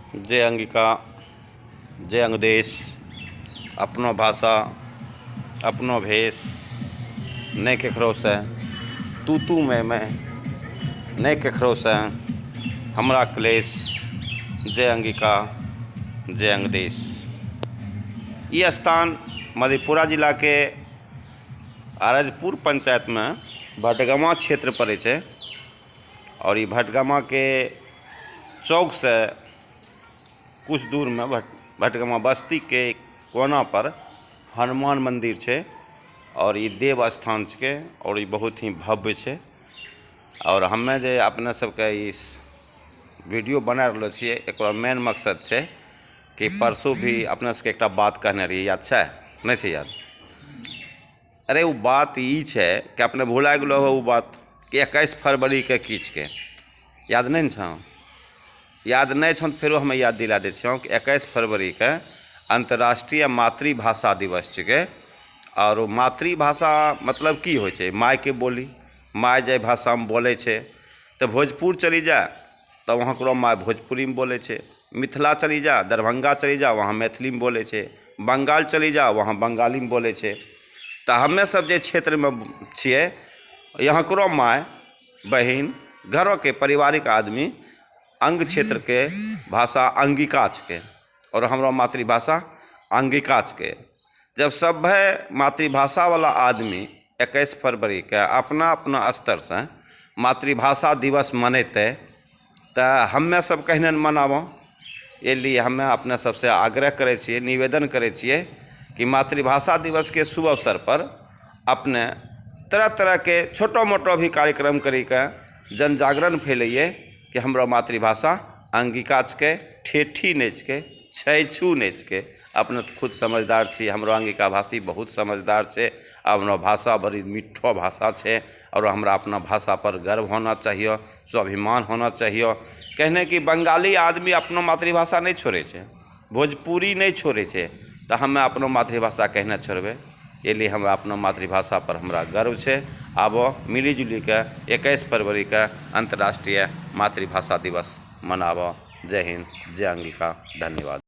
जय अंगिका, जय अंगदेश। अपनो भाषा, अपनो भेष, नहि केकरोसँ तू तू मैं मैं, नहि केकरोसँ हमरा क्लेश। जय अंगिका, जय अंगदेश। ई स्थान मधेपुरा जिलाके अरजपुर पंचायतमे भटगामा क्षेत्र पड़ै छै और ई भटगामा के चौक से कुछ दूर में भटगामा बस्ती के कोना पर हनुमान मंदिर छै और ई देव स्थान छे और ई बहुत ही भव्य छै। और हमे जे अपने सबके इस वीडियो बना रहलो छियै, एकर मेन मकसद छै कि परसों भी अपने सबके एकटा बात कहने रहियै, याद छै? नहि छै याद? अरे वो बात ई छै कि अपने भुला गेलो हो वो बात कि 21 फरवरी के की छिकै, याद नहि ने छौ? याद नहि छौ तऽ फेरो हमे याद दिला दै छियौ कि 21 फरवरी के अंतर्राष्ट्रीय मातृभाषा दिवस छिकै। और ओ मातृभाषा मतलब की होइ छै? मायके बोली, माय जे भाषामे बोलै छै। तऽ भोजपुर चली जा तऽ वहाँ ककरो माय भोजपुरीमे बोलै छै। मिथिला चली जा, दरभंगा चली जा, वहाँ मैथिलीमे बोलै छै। बंगाल चली जा, वहाँ बंगालीमे बोलै छै। तऽ हमे सब जे क्षेत्रमे छियै, यहाँ ककरो माय, बहिन, घरोके पारिवारिक आदमी अंग क्षेत्रके भाषा अंगिका छिकै और हमरो मातृभाषा अंगिका छिकै। जब सभे मातृभाषा वाला आदमी 21 फरवरी के अपना अपना स्तर से मातृभाषा दिवस मनेतै तऽ हमे सब कहने ने मनाबो। एहि लिए हमे अपने सबसे आग्रह करै छियै, निवेदन करै छियै कि मातृभाषा दिवस के शुभ अवसर पर अपने तरह तरह के छोटो मोटो भी कार्यक्रम करी के जन जागरण फैलैयै कि हमरो मातृभाषा अंगिका छिकै, ठेठी नहि छिकै, छै छू नहि छिकै। अपने तऽ खुद समझदार छी, हमरो अंगिका भाषी बहुत समझदार छै। अपनो भाषा बड़ी मीठो भाषा छै और हमरा अपना भाषा पर गर्व होना चाहिए, स्वाभिमान होना चाहिए। कहने कि बंगाली आदमी अपनो मातृभाषा नहि छोड़ै छै, भोजपुरी नहि छोड़ै छै, तऽ हमे अपनो मातृभाषा कहने छोड़बै? एहि लिए हमरा अपनो मातृभाषा पर हमरा गर्व छै। आबो मिली जुली के 21 फरवरी के अंतर्राष्ट्रीय मातृभाषा दिवस मनाबो। जय हिंद, जय अंगिका, धन्यवाद।